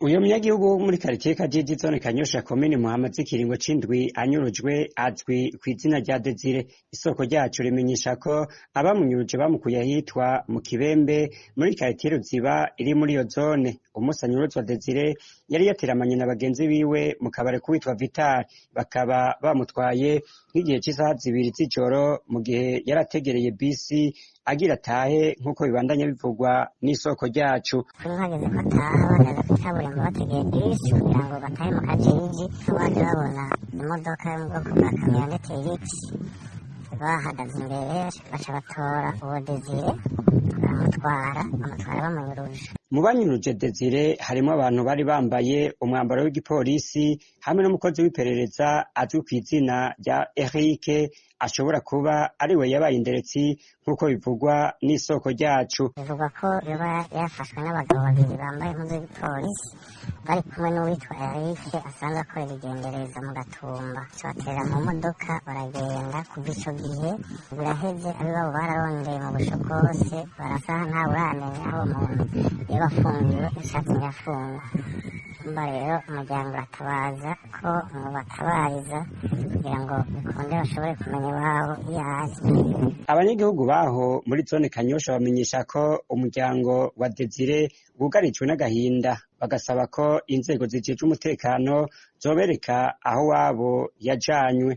Uyo munyagihugu wo muri karitiye Kajiji, zone Kanyosha, komine Muhama, z'ikiringo c'indwi anyurujwe, azwi kw'izina rya Desire. Isoko ryacu rimenyesha ko abamunyuruje bamukuye ahitwa mu Kibembe, muri karitiye Ruziba iri muri iyo zone. Umunsi anyuruzwa, Desire yari yateramanye na bagenzi biwe mu kabare k'uwitwa Vital, bakaba bamutwaye nk'igihe c'isaha 2 z'ijoro, mu gihe yari ategereye bisi agira atahe, nk'uko bibandanya bivugwa n'isoko ryacu. Kuri hageze ko ataha, bahagaze kw'ikaburimbo bategeye bisi kugira ngo batahe mu Kajiji, baje babona imodoka yo mu bwoko bwa kamyonete X bahagaze imbere, baca batora uwo Desire, baramutwara, bamutwara bamunyuruje. Mu banyuruje Desire harimwo abantu bari bambaye umwambaro w'igipolisi hamwe n'umukozi w'iperereza azwi kw'izina rya Eric, ashobora kuba ariwe yabaye inderetsi, nk'uko bivugwa n'isoko ryacu. Bivugwa ko yoba yafashwe n'abagabo babiri bambaye impuzu y'igipolisi, bari kumwe n'uwitwa Eric asanzwe akorera igendereza mu Gatumba. Baterera mu modoka, baragenda. Kuva ico gihe biraheze, ab'iwabo bararondeye mu busho bwose, barasaha, ntawe uramenya aho uwo muntu yoba afungiwe icatumye afungwa. Umva rero, umuryango uratabaza ko mubatabariza kugira ngo bikunde bashobore kumenya iwabo iyo ari. Abanyagihugu baho muri zone Kanyosha bamenyesha ko umuryango wa Desire wugarijwe n'agahinda, bagasaba ko inzego zijejwe umutekano zobereka aho wabo yajanywe.